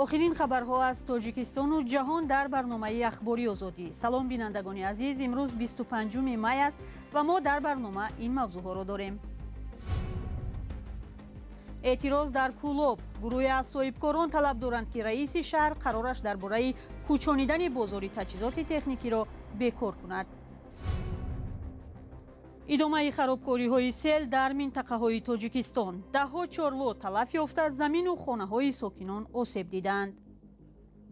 Охирин хабарҳо аз Тоҷикистону ҷаҳон дар барномаи Ахбори Озодӣ. Салом бинандагони азиз, имрӯз 25 май аст ва мо дар барнома ин мавзӯъҳоро дорем. Эътироз дар Кӯлоб. Гурӯҳе аз соҳибкорон талаб доранд, ки раиси шаҳр қарораш дар бораи кӯчонидани бозори таҷҳизоти техникиро бекор кунад. Идомаи харобкориҳои сел дар минтақаҳои Тоҷикистон. Даҳҳо чорво талаф ёфта, замину хонаҳои сокинон осеб дидаанд.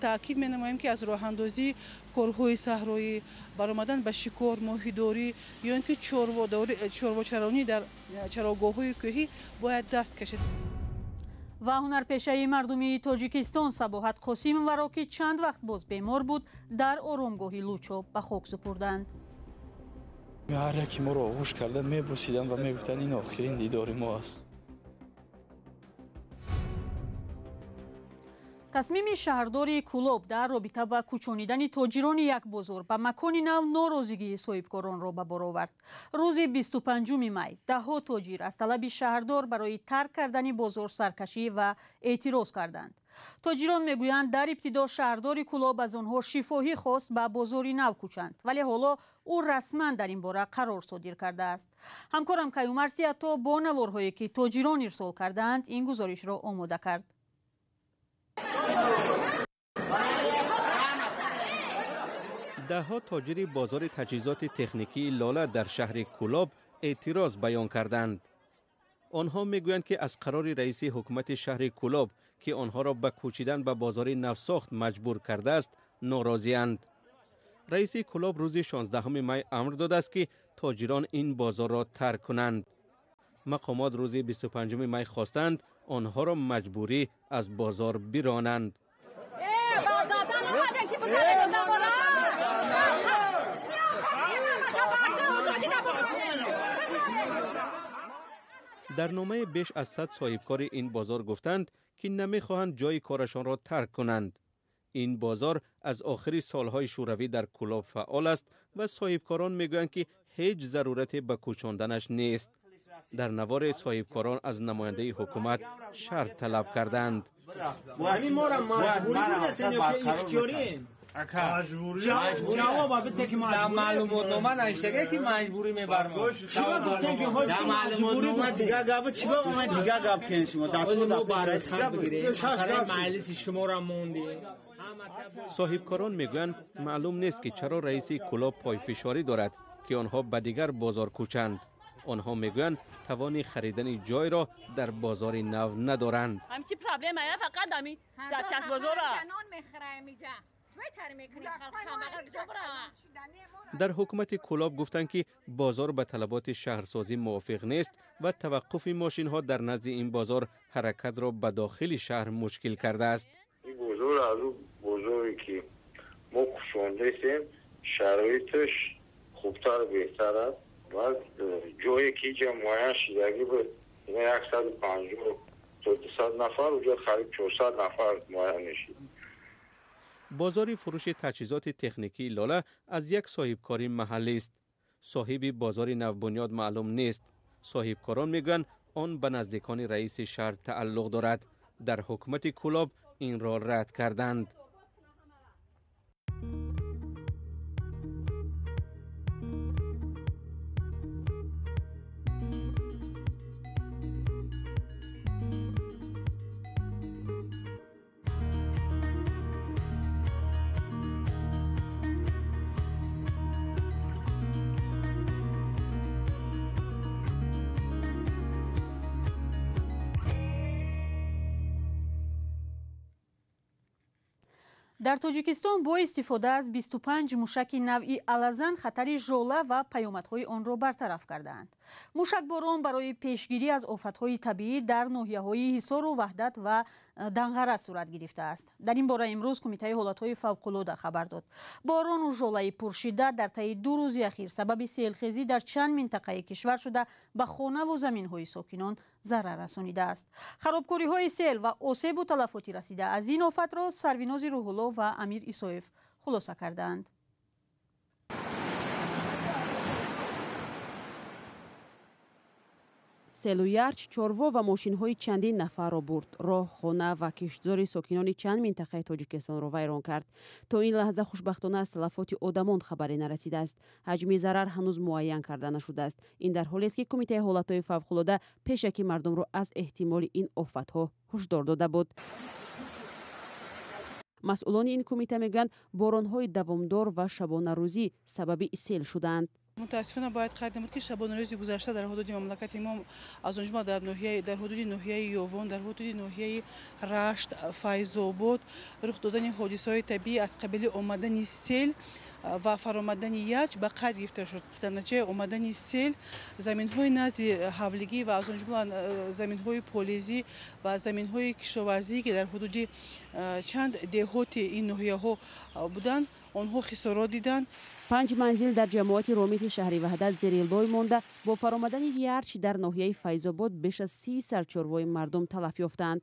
Таъкид менамоем, ки аз роҳандозии корҳои саҳроӣ, баромадан ба шикор, моҳидорӣ ё ин ки чорвочаронӣ дар чарогоҳҳои кӯҳӣ бояд даст кашид. Ва ҳунарпешаи мардумии Тоҷикистон Сабоҳат Қосимоваро, ки чанд вақт боз бемор буд, дар оромгоҳи Лучоб ба хок супурданд. Ҳар яке моро оғӯш карда мебусиданд ва мегуфтанд, ин охирин дидори мо аст. Тасмими шаҳрдори Кӯлоб дар робита ба кӯчонидани тоҷирони як бозор ба макони нав норозигии соҳибкоронро ба бор овард. Рӯзи 25 май даҳҳо тоҷир аз талаби шаҳрдор барои тарк кардани бозор саркашӣ ва эътироз карданд. Тоҷирон мегӯянд, дар ибтидо шаҳрдори Кӯлоб аз онҳо шифоҳӣ хост ба бозори нав кӯчанд, вале ҳоло ӯ расман дар ин бора қарор содир кардааст. Ҳамкорам Каюмар Сиято бо наворҳое, ки тоҷирон ирсол кардаанд, ин гузоришро омода кард. Даҳҳо тоҷири бозори таҷҳизоти техникии Лола дар шаҳри Кӯлоб эътироз баён карданд. Онҳо мегӯянд, ки аз қарори раиси ҳукумати шаҳри Кӯлоб, ки онҳоро ба кӯчидан ба бозори навсохт маҷбур кардааст, норозианд. Раиси Кӯлоб рӯзи 16 май амр додааст, ки тоҷирон ин бозорро тарк кунанд. Мақомот рӯзи 25 май хостанд онҳоро маҷбурӣ аз бозор биронанд. Дар номаи беш аз 100 соҳибкори ин бозор гуфтанд, ки намехоҳанд ҷои корашонро тарк кунанд. Ин бозор аз охири солҳои шӯравӣ дар Кӯлоб фаъол аст ва соҳибкорон мегӯянд, ки ҳеҷ зарурате ба кӯчонданаш нест. Дар навори соҳибкорон аз намояндаи ҳукумат шарт талаб карданд. Соҳибкорон мегӯянд, маълум нест, ки чаро раиси Кӯлоб пойфишорӣ дорад, ки онҳо ба дигар бозор кӯчанд. Онҳо мегӯянд, тавони харидани ҷойро дар бозори нав надоранд. Дар ҳукумати Кӯлоб гуфтанд, ки бозор ба талаботи шаҳрсозӣ мувофиқ нест ва таваққуфи мошинҳо дар назди ин бозор ҳаракатро ба дохили шаҳр мушкил кардааст. Ин бозор аз ӯ бозоре, ки мо кушондастем, шароиташ хубтар беҳтар аст. Баъд ҷое ки инҷа муайян шудагӣ буд, 150 то 200 нафар, уҷо қариб 400 нафар муайян мешид. Бозори фурӯши таҷҳизоти техникии Лола аз як соҳибкори маҳаллист. Соҳиби бозори навбунёд маълум нест. Соҳибкорон мегӯянд, он ба наздикони раиси шаҳр тааллуқ дорад. Дар ҳукумати Кӯлоб инро рад карданд. Дар Тоҷикистон бо истифода аз 25 мушаки навъи алазан хатари жола ва паёмадҳои онро бартараф кардаанд. Мушакборон барои пешгирӣ аз офатҳои табиӣ дар ноҳияҳои Ҳисору Ваҳдат ва Данғара сурат гирифтааст. Дар ин бора имрӯз Кумитаи ҳолатҳои фавқулода хабар дод. Борону жолаи пуршиддат дар таи 2 рӯзи ахир сабаби селхезӣ дар чанд минтақаи кишвар шуда, ба хонаву заминҳои сокинон зарар расонидааст. Харобкориҳои сел ва осебу талафоти расида аз ин офатро Сарвинози Рӯҳулло ва Амир Исоев хулоса кардаанд. Селу ярч чорво ва мошинҳои чандин нафарро бурд. Роҳ, хона ва киштзори сокинони чанд минтақаи Тоҷикистонро вайрон кард. То ин лаҳза хушбахтона аз талафоти одамон хабаре нарасидааст. Ҳаҷми зарар ҳанӯз муайян карда нашудааст. Ин дар ҳолест, ки Кумитаи ҳолатҳои фавқулода пешакӣ мардумро аз эҳтимоли ин офатҳо ҳушдор дода буд. Масъулони ин кумита мегӯянд, боронҳои давомдор ва шабонарӯзӣ сабаби сел шудаанд. Мутаассифона, бояд қайд намуд, ки шабонарӯзи гузашта дар ҳудуди мамлакати мо, аз он ҷумла дар ҳудуди ноҳияи Ёвон, дар ҳудуди ноҳияи Рашт, Файзобод рух додани ҳодисаҳои табиӣ аз қабили омадани сел ва фаромадани ярч ба қайд гирифта шуд. Дар натиҷаи омадани сел заминҳои назди ҳавлигӣ ва аз он ҷумла заминҳои полизӣ ва заминҳои кишоварзӣ, ки дар ҳудуди чанд деҳоти ин ноҳияҳо буданд, онҳо хисорот диданд. Панҷ манзил дар ҷамоати Ромити шаҳри Ваҳдат зери лой монда, бо фаромадани ярч дар ноҳияи Файзобод беш аз 30 сар чорвои мардум талаф ёфтаанд.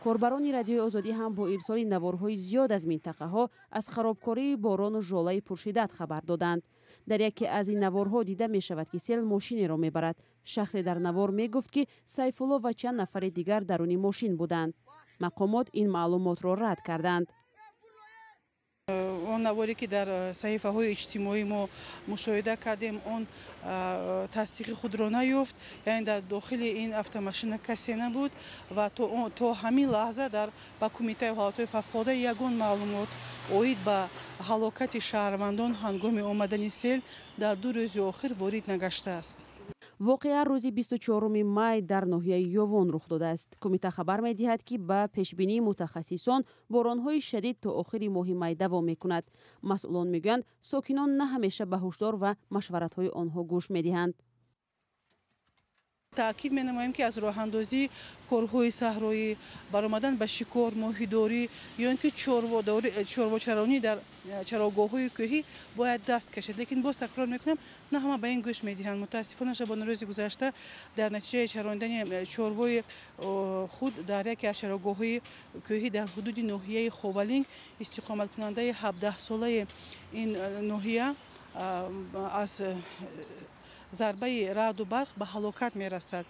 Корбарони Радиои Озодӣ ҳам бо ирсоли наворҳои зиёд аз минтақаҳо аз харобкории борону жолаи пуршиддат хабар доданд. Дар яке аз ин наворҳо дида мешавад, ки сел мошинеро мебарад. Шахсе дар навор мегуфт, ки Сайфулло ва чанд нафари дигар даруни мошин буданд. Мақомот ин маълумотро рад карданд. Он наворе, ки дар саҳифаҳои иҷтимоӣ мо мушоҳида кардем, он тасдиқи худро наёфт, яъне дар дохили ин автомашина касе набуд ва то ҳамин лаҳза дар ба Кумитаи ҳолатҳои фавқулода ягон маълумот оид ба ҳалокати шаҳрвандон ҳангоми омадани сел дар 2 рӯзи охир ворид нагаштааст. Воқеа рӯзи 24 май дар ноҳияи Ёвон рух додааст. Кумита хабар медиҳад, ки ба пешбинии мутахассисон боронҳои шадид то охири моҳи май давом мекунад. Масъулон мегӯянд, сокинон на ҳамеша ба ҳушдор ва машваратҳои онҳо гӯш медиҳанд. Таъкид менамоем, ки аз роҳандозии корҳои саҳроӣ, баромадан ба шикор, моҳидорӣ ё ин ки чорвочаронӣ дар чарогоҳҳои кӯҳӣ бояд даст кашид. Лекин боз такрор мекунам, на ҳама ба ин гӯш медиҳанд. Мутаассифона, шабонарӯзи гузашта дар натиҷаи чарондани чорвои худ дар яке аз чарогоҳҳои кӯҳӣ дар ҳудуди ноҳияи Ховалинг истиқоматкунандаи 17-солаи ин ноҳия аз зарбаи раъду барқ ба ҳалокат мерасад.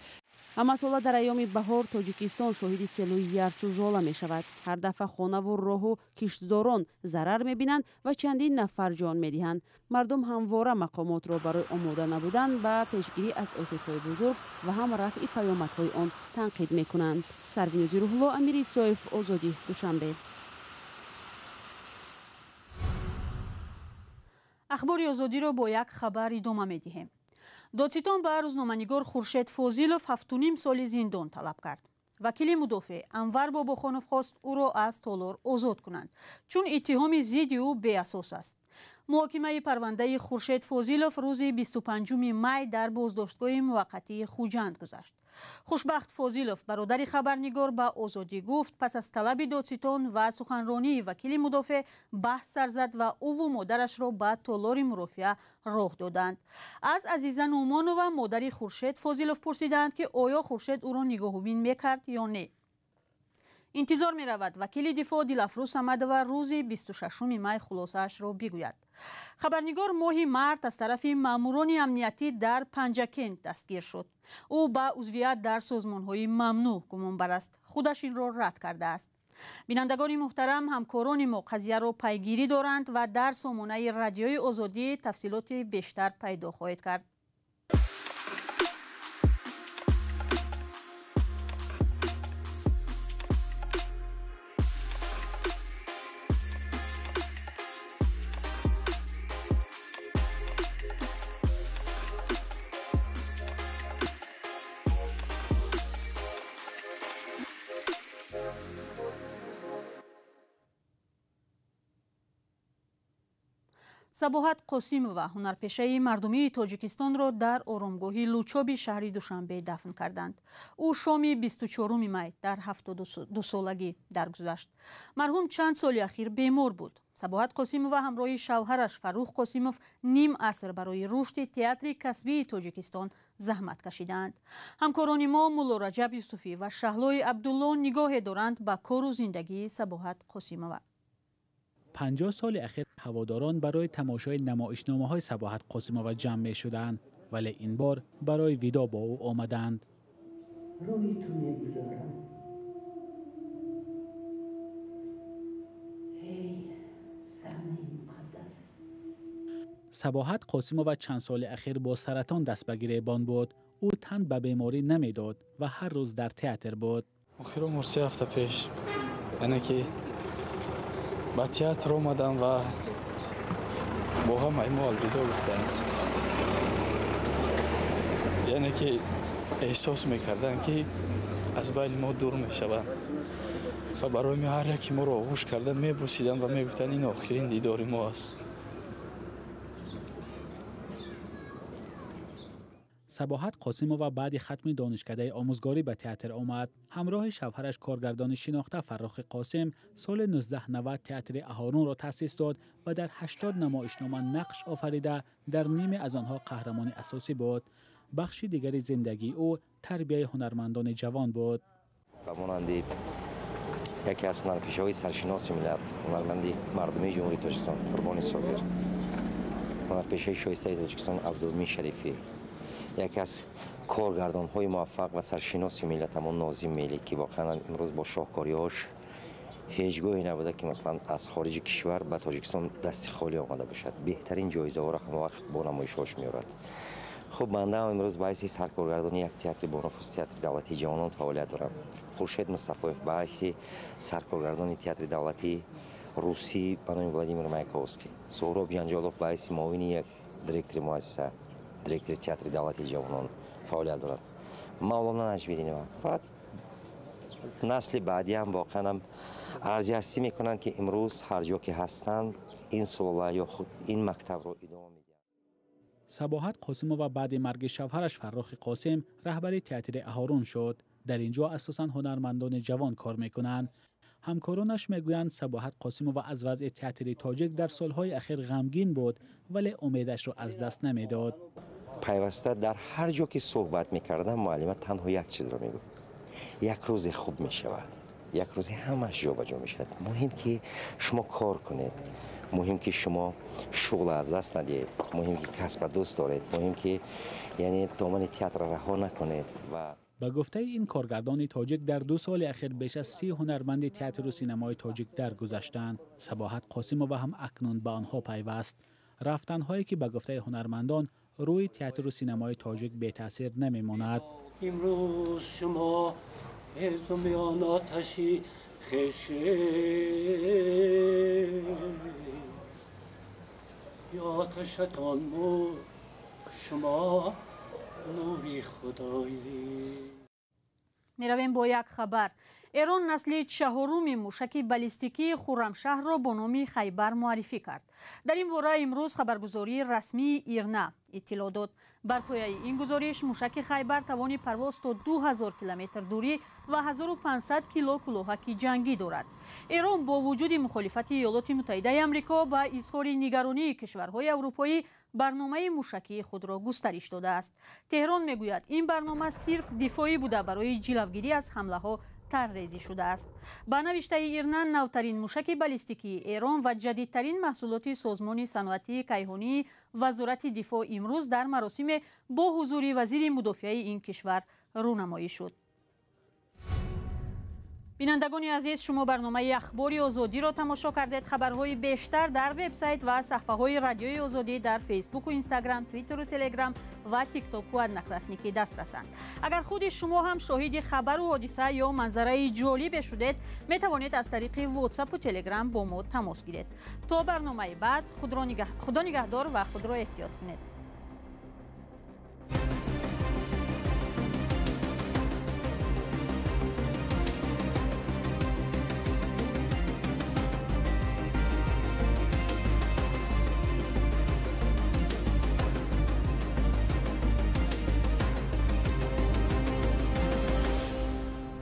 Ҳамасола дар айёми баҳор Тоҷикистон шоҳиди селу ярчу жола мешавад. Ҳар дафъа хонаву роҳу киштзорон зарар мебинанд ва чандин нафар ҷон медиҳанд. Мардум ҳамвора мақомотро барои омода набудан ба пешгирӣ аз осебҳои бузург ва ҳам рафъи паёмадҳои он танқид мекунанд. Сарвинози Рӯҳулло, Амир Исоев, Озодӣ, Душанбе. Ахбори Озодиро бо як хабар идома медиҳем. Додситон ба рӯзноманигор Хуршед Фозилов 7,5 соли зиндон талаб кард. Вакили мудофеъ Анвар Бобохонов хост ӯро аз толор озод кунанд, чун иттиҳоми зидди ӯ беасос аст. Муҳокимаи парвандаи Хуршед Фозилов рӯзи 25 май дар боздоштгоҳи муваққатии Хуҷанд гузашт. Хушбахт Фозилов, бародари хабарнигор, ба Озодӣ гуфт, пас аз талаби додситон ва суханронии вакили мудофеъ баҳс сар зад ва ӯву модарашро ба толори мурофиа роҳ доданд. Аз Азиза Нуъмонова, модари Хуршед Фозилов, пурсиданд, ки оё Хуршед ӯро нигоҳубин мекард ё не. Интизор меравад, вакили дифоъ Дилафрӯз Самадова рӯзи 26 май хулосаашро бигӯяд. Хабарнигор моҳи март аз тарафи маъмурони амниятӣ дар Панҷакент дастгир шуд. Ӯ ба узвият дар созмонҳои мамнӯъ гумонбар аст. Худаш инро рад кардааст. Бинандагони муҳтарам, ҳамкорони мо қазияро пайгирӣ доранд ва дар сомонаи Радиои Озодӣ тафсилоти бештар пайдо хоҳед кард. Сабоҳат Қосимова, ҳунарпешаи мардумии Тоҷикистонро дар оромгоҳи Лучоби шаҳри Душанбе дафн карданд. Ӯ шоми 24 май дар 72-солагӣ даргузашт. Марҳум чанд соли ахир бемор буд. Сабоҳат Қосимова ҳамроҳи шавҳараш Фаррух Қосимов ним аср барои рушди театри касбии Тоҷикистон заҳмат кашидаанд. Ҳамкорони мо Мулло Раҷаб Юсуфӣ ва Шаҳлои Абдулло нигоҳе доранд ба кору зиндагии Сабоҳат Қосимова. 50 соли ахир ҳаводорон барои тамошои намоишномаҳои Сабоҳат Қосимова ҷамъ мешуданд, вале ин бор барои видо бо ӯ омаданд. Рӯи ту мегузорам. Эй саҳнаи муқаддас. Сабоҳат Қосимова чанд соли ахир бо саратон даст ба гиребон буд. Ӯ тан ба беморӣ намедод ва ҳар рӯз дар театр буд. Охир умр 3 ҳафта пеш яъне ки ба театр омадам ва бо ҳамаи мо алвидо гуфтанд. Яъне ки эҳсос мекарданд, ки аз байни мо дур мешаванд ва барои ҳар яке моро оғӯш карда мебусиданд ва мегуфтанд ин охирин дидори мо аст. Сабоҳат Қосимова баъди хатми донишкадаи омӯзгорӣ ба театр омад. Ҳамроҳи шавҳараш коргардони шинохта Фаррухи Қосим соли 1990 театри Аҳорунро таъсис дод ва дар 80 намоишнома нақш офарида, дар ниме аз онҳо қаҳрамони асосӣ буд. Бахши дигари зиндагии ӯ тарбияи ҳунармандони ҷавон буд. Ба монанди яке аз ҳунарпешаҳои саршиноси миллат, ҳунарманди мардумии Ҷумҳурии Тоҷикистон Қурбони Собир, ҳунарпешаи шоистаи Тоҷикистон Абдулмин Шарифӣ, яке аз коргардонҳои муваффақ ва саршиноси миллатамон Нозим Мелӣ, ки воқеан имрӯз бо шоҳкориҳош ҳеҷ гоҳе набуда, ки масалан аз хориҷи кишвар ба Тоҷикистон дасти холӣ омада бошад. Беҳтарин ҷоизаҳоро ҳамавақт бо намоишҳош меорад. Хуб, бандаам имрӯз ба ҳайси саркоргардони як театри бонуфуз, театри давлатии ҷавонон фаъолият дорам. Хуршед Мустафоев ба ҳайси саркоргардони театри давлатии русӣ ба номи Владимир Маяковский, Суҳроб Ҷанҷолов ба ҳайси муовини як директори муассиса, директори театри давлатии ҷавонон фаъолият дорад. Мавлона Наҷмиддинова ва насли баъдӣ ҳам воқеан ҳам арзи ҳастӣ мекунанд, ки имрӯз ҳар ҷо ки ҳастанд ин сулола ё худ ин мактабро идома медиҳанд. Сабоҳат Қосимова баъди марги шавҳараш Фаррухи Қосим раҳбари театри Аҳорун шуд. Дар ин ҷо асосан ҳунармандони ҷавон кор мекунанд. Ҳамкоронаш мегӯянд Сабоҳат Қосимова аз вазъи театри тоҷик дар солҳои ахир ғамгин буд, вале умедашро аз даст намедод. Пайваста дар ҳар ҷо ки суҳбат мекардам, муаллима танҳо як чизро мегуфт: як рӯзе хуб мешавад, як рӯзе ҳамааш ҷобаҷо мешавад. Муҳим ки шумо кор кунед, муҳим ки шумо шуғл аз даст надиҳед, муҳим ки касба дӯст доред, муҳим ки яъне домани театрро раҳо накунед. Ва ба гуфтаи ин коргардони тоҷик дар 2 соли ахир беш аз 30 ҳунарманди театру синамои тоҷик даргузаштанд. Сабоҳат Қосимова ҳам акнун ба онҳо пайваст. Рафтанҳое ки ба гуфтаи ҳунармандон рӯи театру синамои тоҷик бетаъсир намемонад. Имрӯз шумо ҳезумиён оташи хеше оташатон мурд, шумо нури худоӣ. Меравем бо як хабар. Эрон насли 4-уми мушаки баллистикии Хуррамшаҳрро бо номи Хайбар муаррифӣ кард. Дар ин бора имрӯз хабаргузории расмии Ирна иттилоъ дод. Бар пояи ин гузориш мушаки Хайбар тавони парвоз то 2000 километр дурӣ ва 1500 кило кулоҳаки ҷангӣ дорад. Эрон бо вуҷуди мухолифати Иёлоти Муттаҳидаи Амрико ба изҳори нигаронии кишварҳои аврупоӣ барномаи мушакии худро густариш додааст. Теҳрон мегӯяд ин барнома сирф дифоӣ буда, барои ҷилавгирӣ аз ҳамлаҳо таррезӣ шудааст. Ба навиштаи Ирна, навтарин мушаки баллистикии Эрон ва ҷадидтарин маҳсулоти созмони саноатии кайҳонии Вазорати дифоъ имрӯз дар маросиме бо ҳузури вазири мудофиаи ин кишвар рӯнамоӣ шуд. Бинандагони азиз, шумо барномаи Ахбори Озодиро тамошо кардед. Хабарҳои бештар дар вебсайт ва саҳфаҳои Радиои Озодӣ дар Фейсбуку Инстаграм, Твиттеру Телеграм ва Тиктоку Одноклассники дастрасанд. Агар худи шумо ҳам шоҳиди хабару ҳодиса ё манзараи ҷолибе шудед, метавонед аз тариқи Ватсапу Телеграм бо мо тамос гиред. То барномаи баъд худо нигаҳдор ва худро эҳтиёт кунед.